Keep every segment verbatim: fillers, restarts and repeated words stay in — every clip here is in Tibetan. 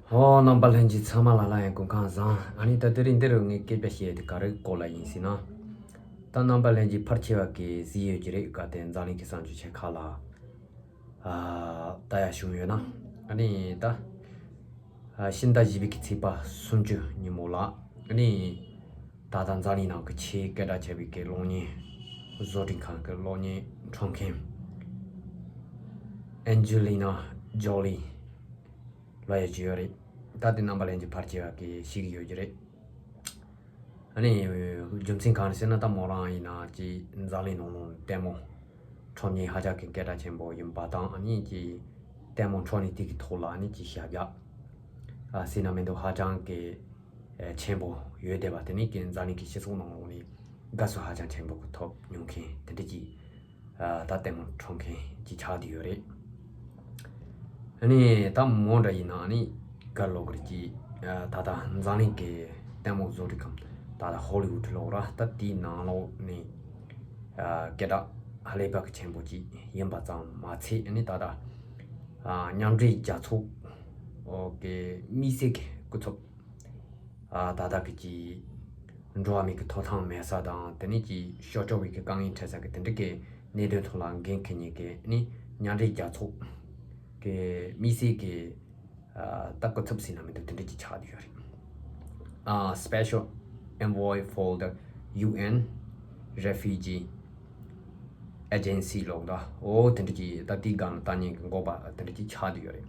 ཨོ། རྣམ་པ་ལྷན་རྒྱས་ཚང་མ་ལ་ལ་ཡང་སྐུ་ཁམས་བཟང་། ཨ་ནི་ད་དེ་རིང་འདི་རུ་ངས་སྐད་ཆ་བཤད་དེ་ག་རེ་སྐོར་ལ་ཡིན་ཟེར་ན། ད་རྣམ་པ་ལྷན་རྒྱས་ཕལ་ཆེ་བ་གིས་གཟིགས་ཡོད་ཀྱི་རེད། ག་དེ་འཛམ་གླིང་གི་གསར་འགྱུར་ཆེ་ཁག་ལ་ཨ་ད་ཡ་བྱུང་ཡོད་ན། ཨ་ནི་ད་ཨ་ཕྱི་ཟླ་བཞི་པའི་གི་ཚེས་པ་སུམ་ཅུ་ཉིན་མོ་ལ། ཨ་ནི་ད་ལྟ་འཛམ་གླིང་ནང་གི་ཆེས་སྐད་གྲགས་ཆེ་བའི་གི་གློག་བརྙན་བཟོ་སྐྲུན་ཁང་གི་གློག་བརྙན་འཁྲབ་མཁན་ཨན་ཇི་ལི་ན་ཇོ་ལི་ལ་ཡ་བརྗོད་ཡོད་རེད། ད་དེ་རྣམ་པ་ལྷན་རྒྱས་ཕལ་ཆེ་བ་གིས་ཤེས་ཀྱི་ཡོད་ཀྱི་རེད། ཨ་ནི་རྒྱུ་མཚན་གང་རེད་ཟེར་ན། ད་མོ་རང་ཡིན་ན་ཅིག་འཛམ་གླིང་ནང་ལོགས་ལྟད་མོ་འཁྲབ་མཁན་ཧ་ཅང་གི་སྐད་གྲགས་ཆེན་པོ་ཡིན་པ་དང་། ཨ་ནི་ཅིག་ལྟད་མོ་འཁྲབ་ནས་དེ་གི་ཐོག་ལ་ཨ་ནི་ཅིག་ཞབས་ཕྱི་ཨ་ཟེར་ན་མི་འདུག་ཧ་ཅང་གི་ཨ་ཆེན་པོ་ཡོད་བསྡད་པ་དེ་ནི་གི་འཛམ་གླིང་གི་སྤྱི་ཚོགས་ནང་ལོགས་ནས་དགའ་བསུ་ཧ་ཅང་ཆེན་པོ་གི་ཐོབ་མྱོང་མཁན་དེ་འདྲ་ཅིག་ཨ་ད་ལྟད་མོ་འཁྲབ་མཁན་ཅིག་ཆགས་བསྡད་ཡོད་རེད། ཨ་ནི་ད་མོ་འདྲ་ཡིན་ན་ཨ་ནི་ག་ལབ་དགོས་རེད། ཅིག་ཨ་ད་ལྟ་འཛམ་གླིང་གི་ལྟད་མོ་བཟོ་སྐྲུན་ཁང་ད་ལྟ་ཧོ་ལི་ཝུད་ལབ་ར། ད་དེའི་ནང་ལོགས་ནས་ཨ་སྐད་གྲགས་ཧ་ལས་པ་གི་ཆེན་པོ་ཅིག་ཡིན་པ་ཙམ་མ་ཚད། ཨ་ནི་ད་ལྟ་ཨ་མཉམ་འབྲེལ་རྒྱལ་ཚོགས་ཀྱི་དམིགས་བསལ་གྱི་སྐུ་ཚབ་ཨ་ད་ལྟ་གི་ཅིག་འགྲོ་བ་མིའི་གི་ཐོབ་ཐང་མེད་ས་དང་། དེ་ནས་ཅིག་སྲོག་སྐྱོབ་པའི་གི་དཀའ་ངལ་འཕྲད་ས་གི་དེ་འདྲ་གི་གནད་དོན་ཐོག་ལ་འགན་འཁུར་མཁན་གྱི་ཨ་ནི་མཉམ་འབྲེལ་རྒྱལ་ཚོགས་ཀྱི་དམིགས་བསལ་གྱི་ཨ་ད་སྐུ་ཚབ་ཟེར་ན་མི་འདུག་དེ་འདྲ་ཅིག་ཆགས་བསྡད་ཡོད་རེད། ཨ་Special Envoy for the U N Refugee Agency ལབ་ད། ཨོ་དེ་འདྲ་ཅིག་ད་དེའི་སྒང་ལ་ལྟ་མཁན་གྱི་འགོ་པ་དེ་འདྲ་ཅིག་ཆགས་བསྡད་ཡོད་རེད།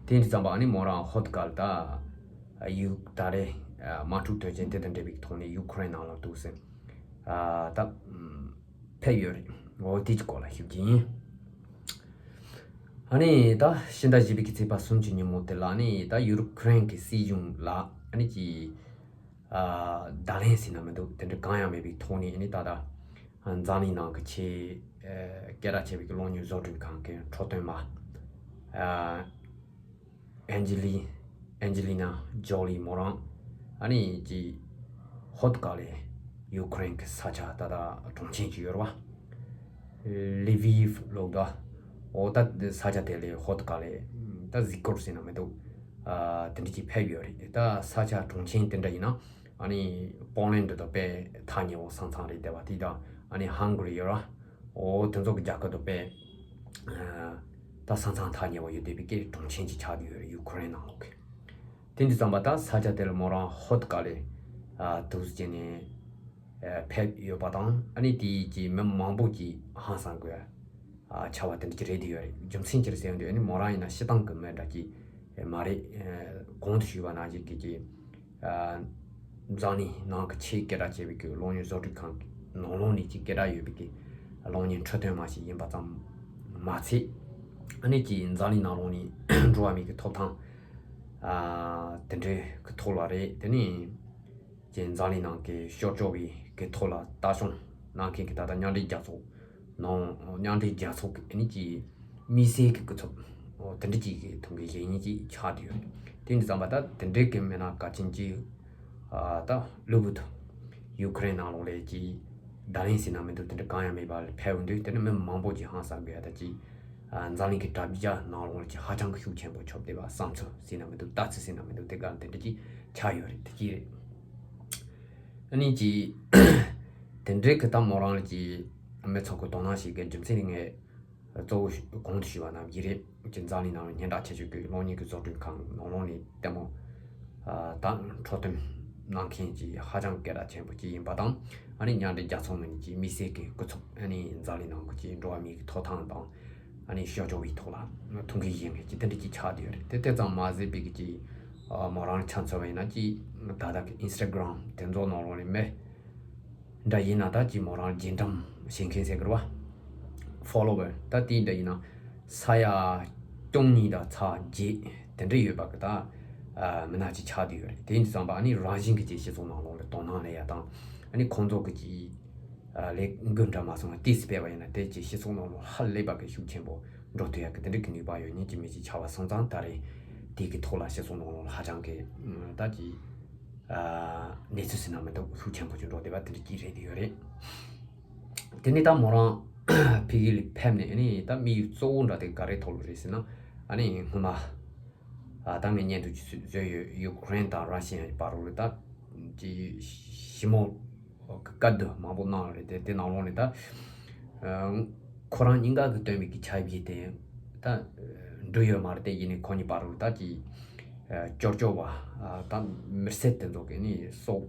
དེ་འདྲ་ཙམ་པ་ཨ་ནི་མོ་རང་ཧོད་གལ་ད་ཡུ་ད་རེས་དམག་འཁྲུག་དོན་རྐྱེན་དེ་དང་འབྲེལ་བའི་ཐོག་ནས་ཡུ་ཁུ་རེན་ནང་ལ་འདུག་ཟེར་ཨ་ད་ཕེབས་ཡོད་རེད། འོ་དེ་ཅིག་སྐོར་ལ་ཞུ་རྒྱུ་ཡིན། ཨ་ནི་ད་ཕྱི་ཟླ་བཞི་པའི་གི་ཚེས་པ་སུམ་ཅུ་ཉིན་མོ་དེ་ལ་ཨ་ནི་ད་ཡུ་རོབ་ཁུ་རེན་གྱི་སྲིད་གཞུང་ལ་ཨ་ནི་ཅིག་ཨ་བརྡ་ལན་ཟེར་ན་མི་འདུག་དེ་འདྲ་གང་ཡང་མེད་པའི་ཐོག་ནས། ཨ་ནི་ད་ལྟ་འཛམ་གླིང་ནང་གི་ཆེས་ཨ་སྐད་གྲགས་ཆེ་བའི་གི་གློག་བརྙན་བཟོ་སྐྲུན་ཁང་གི་འཁྲབ་སྟོན་མ་ཨ་ཨན་ཇི་ལི་ཨན་ཇི་ལི་ན་ཇོ་ལི་མོ་རང་ཨ་ནི་ཅིག་ཧོད་གལ་ལས་ཡུ་ཁུ་རེན་གྱི་ས་ཆ་ད་ལྟ་གྲོང་ཁྱེར་ཅིག་ཡོད་རེད་བ། ལི་བིབ་ལབ་ད། འོ་ད་ས་ཆ་དེ་ལས་ཧོད་གལ་ལས་ད་གཟིགས་སྐོར་ཟེར་ན་མི་འདུག་ཨ་དེ་འདྲ་ཅིག་ཕེབས་ཡོད་རེད། ད་ས་ཆ་གྲོང་ཁྱེར་དེ་འདྲ་ཡིན་ན་ཨ་ནི་པོ་ལན་དུ་དང་དཔེ་ཐག་ཉེ་བོ་ས་མཚམས་རེད་བསྡད་པ་དེ་དང་། ཨ་ནི་ཧང་གྷ་རི་ཡོད་ར། འོ་དེ་ཚོ་གི་རྒྱལ་ཁབ་དང་དཔེ་ཨ་ད་ས་མཚམས་ཐག་ཉེ་བོ་ཡོད་བསྡད་པའི་གི་གྲོང་ཁྱེར་ཅིག་ཆགས་བསྡད་ཡོད་རེད། ཡུ་ཁུ་རེན་ནང་ལོགས་གི། དེ་འདྲ་ཙམ་པ་ད་ས་ཆ་དེ་ལ་མོ་རང་ཧོད་གལ་ལས་ཨ་འདུག་སེ་བྱས་ནས་ཨ་ཕེབས་ཡོད་པ་དང་། ཨ་ནི་དེའི་གི་མི་མང་པོ་གིས་ཧང་སང་དགོས་ཨ་ཆགས་པ་དེ་འདྲ་ཅིག་རེད་བསྡད་ཡོད་རེད། རྒྱུ་མཚན་ཅི་རེད་ཟེར་ཡོང་དུས་ཨ་ནི་མོ་རང་ཡིན་ན་སྤྱིར་བཏང་གི་མི་འདྲ་ཅིག་མ་རེད། ཨ་གོང་དུ་ཞུས་པ་ནང་བཞིན་གྱི་གི་ཨ་འཛམ་གླིང་ནང་གི་ཆེས་སྐད་གྲགས་ཆེ་བའི་གི་གློག་བརྙན་བཟོ་སྐྲུན་ཁང་གི་ནང་ལོགས་ནས་ཅིག་སྐད་གྲགས་ཡོད་པའི་གི་གློག་བརྙན་འཁྲབ་སྟོན་མ་ཞིག་ཡིན་པ་ཙམ་མ་ཚད། ཨ་ནི་ཅིག་འཛམ་གླིང་ནང་ལོགས་ནས་འགྲོ་བ་མིའི་གི་ཐོབ་ཐང་ཨ་དེ་འདྲའི་གི་ཐོག་ལ་རེད། དེ་ནས་ཅིག་འཛམ་གླིང་ནང་གི་སྲོག་སྐྱོབ་པའི་གི་ཐོག་ལ་ལྟ་སྐྱོང་གནང་མཁན་གྱི་ད་ལྟ་མཉམ་འབྲེལ་རྒྱལ་ཚོགས་ནང་མཉམ་འབྲེལ་རྒྱལ་ཚོགས་ཀྱི་ཨ་ནི་ཅིག་དམིགས་བསལ་གྱི་སྐུ་ཚབ་དེ་འདྲ་ཅིག་གི་ཐུགས་འགན་བཞེས་མཁན་ཅིག་ཆགས་བསྡད་ཡོད་རེད། དེ་འདྲ་ཙམ་པ་ད་དེ་འདྲའི་གི་མི་སྣ་གལ་ཆེན་ཅིག་ཨ་ད་ལུ་བུ་དུ་ཡུ་ཁུ་རེན་ནང་ལོགས་ལ་ཅིག་བརྡ་ལན་ཟེར་ན་མི་འདུག་དེ་འདྲ་གང་ཡང་མེད་པ་ལ་ཕེབས་འོང་དུས། དེ་ནི་མི་མང་པོ་ཅིག་ཧང་སང་དགོས་ཡ་ད་ཅིག་ཨ་འཛམ་གླིང་གི་དྲ་རྒྱ་ནང་ལོགས་ལ་ཅིག་ཧ་ཅང་གི་ཤུགས་ཆེན་པོ་ཁྱབ་བསྡད་པ། བསམ་ཚུལ་ཟེར་ན་མི་འདུག་ལྟ་ཚུལ་ཟེར་ན་མི་འདུག་དེ་ག་དེ་འདྲ་ཅིག་ཆགས་ཡོད་རེད། དེ་ཅིག་རེད། ཨ་ནི་ཅིག་དེ་འདྲའི་གི་ད་མོ་རང་ལ་ཅིག་མི་ཚོགས་ཀྱི་དོ་སྣང་ཞིག་གི་རྒྱུ་མཚན་ནི་ངས་གཙོ་བོ་གོང་དུ་ཞུས་པ་ནང་བཞིན་རེད། ཅིག་འཛམ་གླིང་ནང་སྙན་གྲགས་ཆེ་ཤོས་ཀྱི་གློག་བརྙན་གྱི་བཟོ་སྐྲུན་ཁང་ནང་ལོགས་ནས་ལྟད་མོ་ཨ་དང་འཁྲབ་སྟོན་གནང་མཁན་གྱི་ཧ་ཅང་སྐད་གྲགས་ཆེན་པོ་ཅིག་ཡིན་པ་དང་། ཨ་ནི་མཉམ་འབྲེལ་རྒྱལ་ཚོགས་ངོས་ནས་ཀྱི་དམིགས་བསལ་གྱི་སྐུ་ཚབ། ཨ་ནི་འཛམ་གླིང་ནང་གི་ཀྱི་འགྲོ་བ་མིའི་གི་ཐོབ་ཐང་དང་། ཨ་ནི་སྲོག་སྐྱོབ་པའི་ཐོག་ལ་ཐུགས་འགན་བཞེས་མཁན་ཅིག་དེ་འདྲ་ཅིག་ཆགས་བསྡད་ཡོད་རེད། དེ་དེ་ཙམ་མ་ཟད་པའི་གི་ཅིག་ཨ་མོ་རང་ཆ་མཚོན་པ་ཡིན་ན་ཅིག་ད་ལྟ་གི་ཨིན་སི་ཊ་གྷི་རམ་དེ་ཚོ་ནང་ལོགས་ནས་མི་འདྲ་ཡིན་ན་ད་ཅིག་མོ་རང་རྗེས་འབྲང་བྱེད་མཁན་ཟེར་དགོས་རེད་བ། ཕོ་ལོ་ཝར་ད་དེ་འདྲ་ཡིན་ན་ས་ཡ་སྟོང་གཉིས་དང་ཚེག་བརྒྱད་དེ་འདྲ་ཡོད་པ་གི་ད་ཨ་མི་སྣ་ཅིག་ཆགས་བསྡད་ཡོད་རེད། དེ་ཡིན་དུས་ཙམ་པ་ཨ་ནི་རང་བཞིན་གྱི་ཅིག་སྤྱི་ཚོགས་ནང་ལོགས་ལ་དོ་སྣང་སླེབས་ཡ་དང་། ཨ་ནི་ཁོང་ཚོ་གི་ཅིག་ཨ་ལས་འགུལ་འདྲ་མ་སོང་བ་ཏོག་ཙམ་སྤེལ་བ་ཡིན་ན་དེ་ཅིག་སྤྱི་ཚོགས་ནང་ལོགས་ཧ་ལས་པ་གི་ཤུགས་ཆེན་པོ་འགྲོ་ཐུབ་ཡ་གི་དེ་འདྲ་གི་ནུས་པ་ཡོད་མཁན་གྱི་མི་ཅིག་ཆགས་པ་སོང་ཙང་། ད་རེས་དེ་གི་ཐོག་ལ་སྤྱི་ཚོགས་ནང་ལོགས་ལ་ཧ་ཅང་གི་ད་ཅིག་ཨ་གནས་ཚུལ་ཟེར་ན་མི་འདུག་ཤུགས་ཆེན་པོ་ཅིག་འགྲོ་བསྡད་པ་དེ་འདྲ་ཅིག་རེད་བསྡད་ཡོད་རེད། དེ་ནས་ད་མོ་རང་ཕ་གི་ལ་ཕེབས་ནས་ཨ་ནི་ད་དམིགས་ཡུལ་གཙོ་བོ་འདྲ་དེ་ག་རེ་ཐོག་ལ་རེད་ཟེར་ན། ཨ་ནི་སྔོན་མ་ ཨ་ད་ངས་སྙན་ཐོ་ཅིག་བཟོས་ཡོད། ཡུ་ཀེ་རེན་དང་ར་ཤི་ཡའི་བར་ལ་ད་ཅི་ཞི་མོལ་གི་བཀའ་བསྡུར་མང་པོ་གནང་རེད། དེ་དེ་ནང་ལོགས་ནས་ད་ཨ་ཁོ་རང་གཉིས་ཀ་གིས་བཏོན་པའི་གི་ཆ་བཞག་དེ་ད་འགྲིག་ཡོད་མ་རེད། དེ་ཡིན་ནའི་ཁོ་གཉིས་བར་ལ་ད་ཅི་ཨ་སྐྱོར་སྐྱོར་བ་ཨ་ད་མེར་སྲེག་དེ་ཚོ་གི་ནི་སྲོག་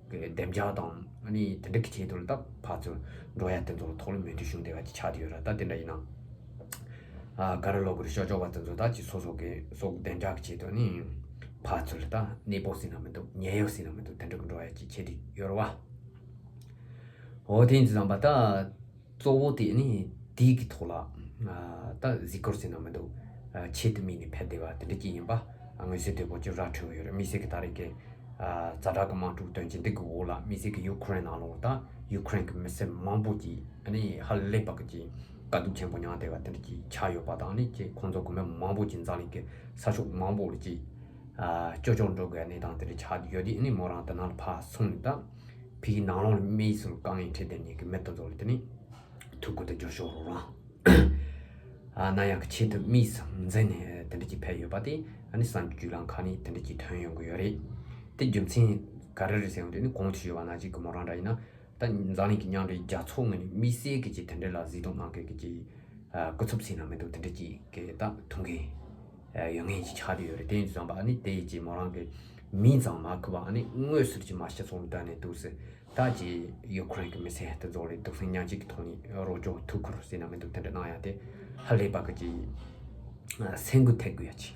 གི་བདེ་འཇགས་དང་ཨ་ནི་དེ་འདྲ་གི་ཆེད་དུ་ལ་ད་ཕར་ཚུར་འགྲོ་ཡ་དེ་ཚོ་ལ་ཐོག་ལ་མོས་མཐུན་བྱུང་བསྡད་པ་ཅིག་ཆགས་བསྡད་ཡོད་ར། ད་དེ་འདྲ་ཡིན་ན། ཨ་ག་རེ་ལབ་དགོས་རེད། སྐྱོར་སྐྱོར་བ་དེ་ཚོ་ད་ཅིག་སོ་སོ་གི་སྲོག་བདེ་འཇགས་ཀྱི་ཆེད་དུ་ནི་ཕར་ཚུར་ད་གནས་སྤོ་ཟེར་ན་མི་འདུག་ཉེན་གཡོལ་ཟེར་ན་མི་འདུག་དེ་འདྲ་གི་འགྲོ་ཡ་ཅིག་བྱེད་དེ་ཡོད་རེད་བ། འོ་དེ་ཡིན་དུས་ཙམ་པ་ད་གཙོ་བོ་དེ་ནི་དེའི་གི་ཐོག་ལ་ཨ་ད་གཟིགས་སྐོར་ཟེར་ན་མི་འདུག་ཨ་ཆེད་དུ་དམིགས་ནས་ཕེབས་བསྡད་པ་དེ་འདྲ་ཅིག་ཡིན་པ་ཨ་མངོན་གསལ་དོད་པོ་ཅིག་ར་འཕྲོད་ཀྱི་ཡོད་རེད། དམིགས་བསལ་གྱི་ད་རེས་ཀྱི་ཨ་ཛ་དྲག་གི་དམག་འཁྲུག་དོན་རྐྱེན་འདི་གི་འོག་ལ་དམིགས་བསལ་གྱི་ཡུ་ཀེ་རེན་ནང་ལོགས་ད་ཡུ་ཀེ་རེན་གྱི་མི་སེར་མང་པོ་ཅིག་ཨ་ནི་ཧ་ལས་པ་གི་ཅིག་དཀའ་སྡུག་ཆེན་པོ་མྱངས་བསྡད་པ་དེ་འདྲ་ཅིག་ཆགས་ཡོད་པ་དང་ཨ་ནི་ཅིག་ཁོང་ཚོ་གི་མི་མང་པོ་ཅིག་འཛམ་གླིང་གི་ས་ཕྱོགས་མང་པོ་ལ་ཅིག་ཨ་སྐྱོ་སྐྱོ་འགྲོ་དགོས་གནས་སྟངས་དེ་འདྲ་ཆགས་ཡོད་དུས་ཨ་ནི་མོ་རང་དེ་ནང་ལ་ཕར་སོང་ནས་ད་ཕ་གི་ནང་ལོགས་ལ་དམིགས་སུ་དཀའ་ངལ་འཕྲད་བསྡད་མཁན་གྱི་མི་དེ་ཚོ་ལ་དེ་ནི་ཐུགས་ཁུར་དེ་རྒྱུགས་ཤོག་རོགས་རང་། ཨ་ན་ཡག་གི་ཆེད་དུ་དམིགས་སུ་འཛིན་ནས་དེ་འདྲ་ཅིག་ཕེབས་ཡོད་པ་དེ་ཨ་ནི་གསར་འགྱུར་བརྒྱུད་ལམ་ཁག་ནས་དེ་འདྲ་ཅིག་ཐོན་ཡོང་གི་ཡོད་རེད། དེ་རྒྱུ་མཚན་ག་རེ་རེད་ཟེར་ཡོང་དུས་ནི་གོང་དུ་ཞུས་པ་ནང་བཞིན་གྱི་མོ་རང་འདྲ་ཡིན་ན་ད་འཛམ་གླིང་གི་མཉམ་འབྲེལ་རྒྱལ་ཚོགས་ངོས་ནས་དམིགས་བསལ་གྱི་ཅིག་དེ་འདྲ་ལ་གཟིགས་སྐྱོང་གནང་མཁན་གྱི་ཅིག་ཨ་སྐུ་ཚབ་ཟེར་ན་མི་འདུག་དེ་འདྲ་ཅིག་གི་ད་ཐུག་མཁན་ཡོད་མཁན་ཅིག་ཆགས་བསྡད་ཡོད་རེད། དེ་ཡིན་དུས་ཙམ་པ་ཨ་ནི་དེ་ཡི་ཅིག་མོ་རང་གི་མིང་ཙམ་མ་ཁུར་བ་ཨ་ནི་དངོས་སུ་ཅིག་མ་སྤྱི་ཚོགས་ལ་བསྟན་ནས་འདུག་ཟེར། ད་ཅི་ཡུ་ཀེ་རེན་གྱི་མི་སེར་དེ་ཚོ་ལ་སྡུག་སྲན་མཉམ་བརྗེ་གི་ཐོག་ནས་རོགས་སྐྱོར་ཐུགས་ཁུར་ཟེར་ན་མི་འདུག་དེ་འདྲ་གནང་ཡ་དེ་ཧ་ལས་པ་གི་ཅི་སེམས་འགུལ་ཐེབས་དགོས་ཡ་ཅིག་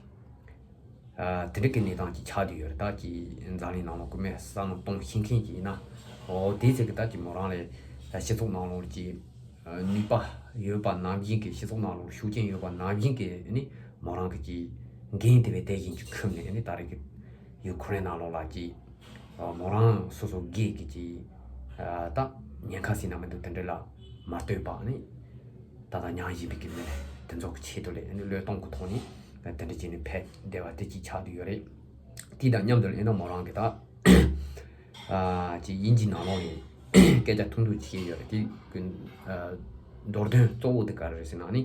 ཨ་དེ་འདྲ་གི་གནས་སྟངས་ཅིག་ཆགས་བསྡད་ཡོད་རེད། ད་ཅི་འཛམ་གླིང་ནང་ལ་སྐུ་མེ་ས་ནང་གཏོང་ཤེས་མཁན་ཅིག་ཡིན་ན་འོ་དེའི་ཚེ་གི་ད་ཅི་མོ་རང་ལ་སྤྱི་ཚོགས་ནང་ལོགས་ཀྱི་ནུས་པ་ཡོད་པ་ནང་བཞིན་གྱི་སྤྱི་ཚོགས་ནང་ལོགས་ཤུགས་རྐྱེན་ཡོད་པ་ནང་བཞིན་གྱི་ནི་མོ་རང་གི་ཅི་འགན་དེ་བས་དེ་བཞིན་གྱི་ཁུར་ནས་ནི་ད་རེས་ཀྱི་ཡུ་ཀེ་རེན་ནང་ལོགས་ལ་ཅི། ཨ་མོ་རང་སོ་སོ་སྒེར་གྱི་ཅིག་ཨ་ད་ཉེན་ཁ་ཟེར་ན་མི་འདུག་དེ་འདྲ་ལ་མ་ལྟོས་པ་ནི་ད་ལྟ་མྱངས་བཞིན་པའི་གི་མི་དེ་ཚོ་གི་ཆེད་དུ་ལས་ནི་བློས་གཏོང་གི་ཐོག་ནས་དེ་འདྲ་བྱས་ནས་ཕེབས་བསྡད་པ་དེ་ཅིག་ཆགས་བསྡད་ཡོད་རེད། དེ་དང་མཉམ་དུ་ལས་ན་མོ་རང་གི་ད་ཨ་ཅིག་དབྱིན་ཇི་ནང་ལོགས་ནས་སྐད་ཆ་ཐུང་ཐུང་ཅིག་བཤད་ཡོད་རེད། དེ་གི་ཨ་མདོར་དོན་གཙོ་བོ་དེ་ག་རེ་རེད་ཟེར་ན་ནི་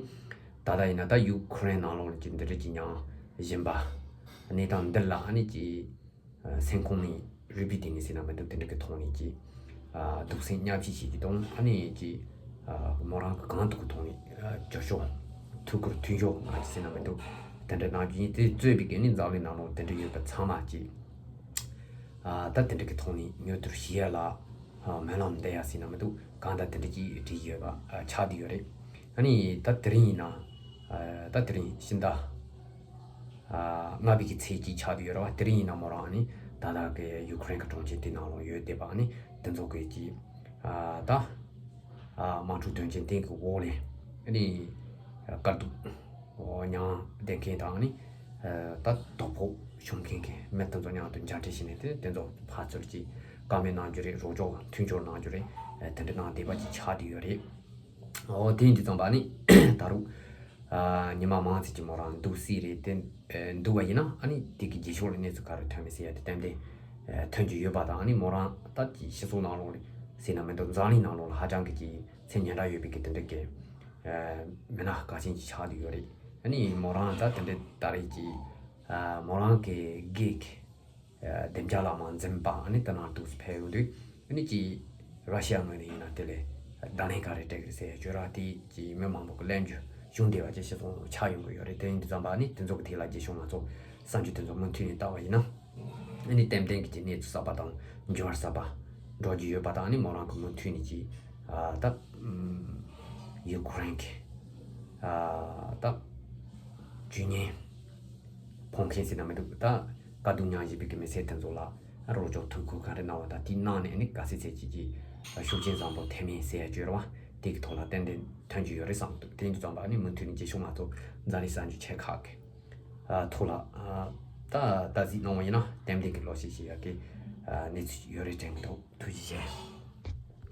ད་ལྟ་ཡིན་ན་ད་ཡུ་ཀེ་རེན་ནང་ལོགས་ནས་ཅིག་འདི་འདྲ་ཅིག་མྱངས་བཞིན་པ་གནས་སྟངས་འདི་ལ་ཨ་ནི་ཅིག་སེམས་ཁོང་ནས་རུས་པའི་གཏིང་ནས་ཟེར་ན་མི་འདུག་དེ་འདྲ་གི་ཐོག་ནས་ཀྱི་ཨ་སྡུག་སྲན་མཉམ་བརྗེ་བྱེད་ཀྱི་དང་ཨ་ནི་ཀྱི་ཨ་མོ་རང་གི་གང་ཐུབ་ཀྱི་ཐོག་ནས་ཨ་རྒྱབ་སྐྱོར་ཐུགས་ཁུར་མཐུན་སྦྱོར་གནང་རྒྱུ་ཟེར་ན་མི་འདུག་དེ་འདྲ་གནང་རྒྱུ་ཡིན། དེ་གཙོས་པའི་གི་ནི་འཛམ་གླིང་ནང་ལོགས་དེ་འདྲ་ཡོད་པ་ཚང་མ་ཀྱི་ཨ་ད་དེ་འདྲ་གི་ཐོག་ནས་མྱུར་དུ་ཞི་ཡ་ལ་ཨ་སྨོན་ལམ་འདེབས་ཡ་ཟེར་ན་མི་འདུག་གང་ལྟར་དེ་འདྲ་ཀྱི་བྲིས་ཡོད་པ་ཨ་ཆགས་བསྡད་ཡོད་རེད། ཨ་ནི་ད་དེ་རིང་ཡིན་ན་ཨ་ད་དེ་རིང་ཕྱི་ཟླ། ཨ་ལྔ་པའི་གི་ཚེས་གཅིག་ཆགས་བསྡད་ཡོད་རེད་བ། དེ་རིང་ཡིན་ན་མོ་རང་ནི་ད་ལྟ་གི་ཡུ་ཀེ་རེན་གི་གྲོང་ཁྱེར་དེ་ནང་ལ་ཡོད་བསྡད་པ་ནི་དེ་ཚོ་གི་ཅི་ཨ་ད་ཨ་དམག་འཁྲུག་དོན་རྐྱེན་སྟེང་གི་འོག་ལས་ནི་དཀའ་སྡུག་མྱངས་བསྡད་མཁན་དང་ནི་ཨ་ད་དོ་ཕོག་བྱུང་མཁན་གི་མི་དེ་ཚོ་མཉམ་དུ་མཇལ་འཕྲད་བྱས་ནས་དེ་དེ་ཚོ་ཕར་ཚུར་ཅིག་བཀའ་མོལ་གནང་རྒྱུ་རེད། རོགས་སྐྱོར་མཐུན་སྦྱོར་གནང་རྒྱུ་རེད། ཨ་དེ་འདྲ་གནང་བསྡད་པ་ཅིག་ཆགས་བསྡད་ཡོད་རེད། འོ་དེ་ཡིན་དུས་ཙམ་པ་ནི་ད་རུང་ཨ་ཉི་མ་མང་ཙམ་གྱི་མོ་རང་འདུག་སྲིད་རེད་དེ། ཨ་འདུག་པ་ཡིན་ན་ཨ་ནི་དེ་གི་རྗེས་ཕྱོགས་ལ་གནས་ཚུལ་ག་རེ་ཐོན་མིན་ཟེར་ཡ་དེ་ཏན་ཏན་ཨ་ཐོན་གྱི་ཡོད་པ་དང་ཨ་ནི་མོ་རང་ད་ཀྱི་སྤྱི་ཚོགས་ནང་ལོགས་ལ་ཟེར་ན་མི་འདུག་འཛམ་གླིང་ནང་ལོགས་ལ་ཧ་ཅང་གི་ཀྱི་མཚན་སྙན་གྲགས་ཡོད་པའི་གི་དེ་འདྲ་གི་ཨ་མི་སྣ་གལ་ཆེན་ཅིག་ཆགས་བསྡད་ཡོད་རེད། ཨ་ནི་མོ་རང་ད་དེ་འདྲ་ད་རེས་ཀྱི་ཨ་མོ་རང་གི་སྒེར་གྱི་བདེ་འཇགས་ལ་མ་འཛེམ་པ་ཨ་ནི་དེ་ནང་དུ་ཕེབས་ཡོང་དུས་ཨ་ནི་ཀྱི་ར་ཤི་ཡ་ངོས་ནས་ཡིན་ན་དེ་ལས་བརྡ་ལན་ག་རེ་སྤྲད་ཀྱི་རེད་ཟེར་ཡ་ཅོ་ར་དེ་ཀྱི་མི་མང་པོ་གི་ལན་རྒྱུ་བྱུང་བསྡད་པ་ཅིག་སྤྱི་ཚོགས་ཆགས་ཡོང་གི་ཡོད་རེད། དེ་ཡིན་དུས་ཙམ་པ་ཨ་ནི་དེ་ཚོ་གི་ཐད་ལ་རྗེས་ཕྱོགས་ང་ཚོ་གསར་འགྱུར་དེ་ཚོ་མུ་མཐུད་ནས་བལྟ་བ་ཡིན་ན་ཨ་ནི་ཏན་ཏན་གྱི་ཀྱི་གནས་ཚུལ་གསར་པ་དང་འགྱུར་བ་གསར་པ་འགྲོ་རྒྱུ་ཡོད་པ་དང་ཨ་ནི་མོ་རང་གི་མུ་མཐུད་ནས་ཀྱི་ཨ་ད་ཡུ་ཀེ་རེན་གྱི་ཨ་ད་ཇུས་ཉེས་ཕོག་མཁན་ཟེར་ན་མི་འདུག་ད་དཀའ་སྡུག་མྱངས་བཞིན་པའི་གི་མི་སེར་དེ་ཚོ་ལ་རོགས་སྐྱོར་ཐུགས་ཁུར་ག་རེ་གནང་བ་དང་དེའི་ནང་ནས་ནི་ག་ཚད་ཚད་ཅིག་གི་ཤུགས་རྐྱེན་བཟང་པོ་ཐེབས་མིན་ཟེར་ཡ་བརྗོད་ར་བ་དེ་གི་ཐོག་ལ་ཏན་ཏན་ཐོན་རྒྱུ་ཡོད་རེད་བསམ་འདུག་དེ་ཡིན་དུས་ཙམ་པ་ནི་མུ་མཐུད་ནས་རྗེས་ཕྱོགས་ང་ཚོ་འཛམ་གླིང་གསར་འགྱུར་ཆེ་ཁག་གི་ཐོག་ལ་ད་ད་གཟིགས་གནང་བ་ཡིན་ན་ཏན་ཏན་གི་ལོ་ཤས་ཤིག་ཡ་གི་གནས་ཚུལ་ཡོད་རེད་དྲན་གི་འདུག་ཐུགས་རྗེ་ཆེ།